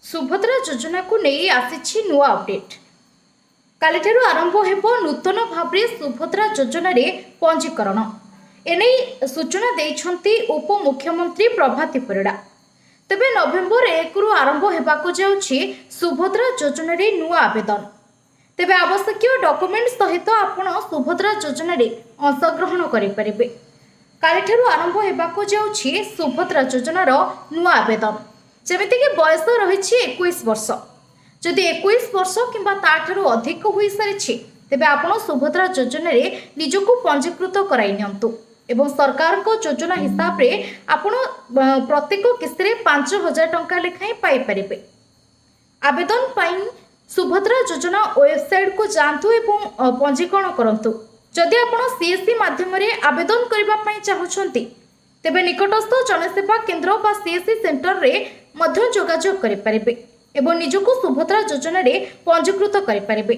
ସୁଭଦ୍ରା ଯୋଜନାକୁ ନେଇ ଆସିଛି ନୂଆ ଅପଡେଟ୍। କାଲିଠାରୁ ଆରମ୍ଭ ହେବ ନୂତନ ଭାବରେ ସୁଭଦ୍ରା ଯୋଜନାରେ ପଞ୍ଜୀକରଣ। ଏନେଇ ସୂଚନା ଦେଇଛନ୍ତି ଉପମୁଖ୍ୟମନ୍ତ୍ରୀ ପ୍ରଭାତୀ ପରିଡ଼ା। ତେବେ ନଭେମ୍ବର 1ରୁ ଆରମ୍ଭ ହେବାକୁ ଯାଉଛି ସୁଭଦ୍ରା ଯୋଜନାରେ ନୂଆ ଆବେଦନ। ତେବେ ଆବଶ୍ୟକୀୟ ଡକୁମେଣ୍ଟ ସହିତ ଆପଣ ସୁଭଦ୍ରା ଯୋଜନାରେ ଅଂଶଗ୍ରହଣ କରିପାରିବେ। କାଲିଠାରୁ ଆରମ୍ଭ ହେବାକୁ ଯାଉଛି ସୁଭଦ୍ରା ଯୋଜନାର ନୂଆ ଆବେଦନ। ଯେମିତିକି ବୟସ ରହିଛି 21 ବର୍ଷ। ଯଦି 21 ବର୍ଷ କିମ୍ବା ତାଠାରୁ ଅଧିକ ହୋଇସାରିଛି, ତେବେ ଆପଣ ସୁଭଦ୍ରା ଯୋଜନାରେ ନିଜକୁ ପଞ୍ଜୀକୃତ କରାଇ ନିଅନ୍ତୁ ଏବଂ ସରକାରଙ୍କ ଯୋଜନା ହିସାବରେ ଆପଣ ପ୍ରତ୍ୟେକ କିସ୍ତିରେ 5000 ଟଙ୍କା ଲେଖାଏଁ ପାଇପାରିବେ। ଆବେଦନ ପାଇଁ ସୁଭଦ୍ରା ଯୋଜନା ୱେବସାଇଟ୍କୁ ଯାଆନ୍ତୁ ଏବଂ ପଞ୍ଜୀକରଣ କରନ୍ତୁ। ଯଦି ଆପଣ ସିଏସ୍ସି ମାଧ୍ୟମରେ ଆବେଦନ କରିବା ପାଇଁ ଚାହୁଁଛନ୍ତି, ତେବେ ନିକଟସ୍ଥ ଜନସେବା କେନ୍ଦ୍ର ବା ସିଏସ୍ସି ସେଣ୍ଟରରେ ମଧ୍ୟ ଯୋଗାଯୋଗ କରିପାରିବେ ଏବଂ ନିଜକୁ ସୁଭଦ୍ରା ଯୋଜନାରେ ପଞ୍ଜୀକୃତ କରିପାରିବେ।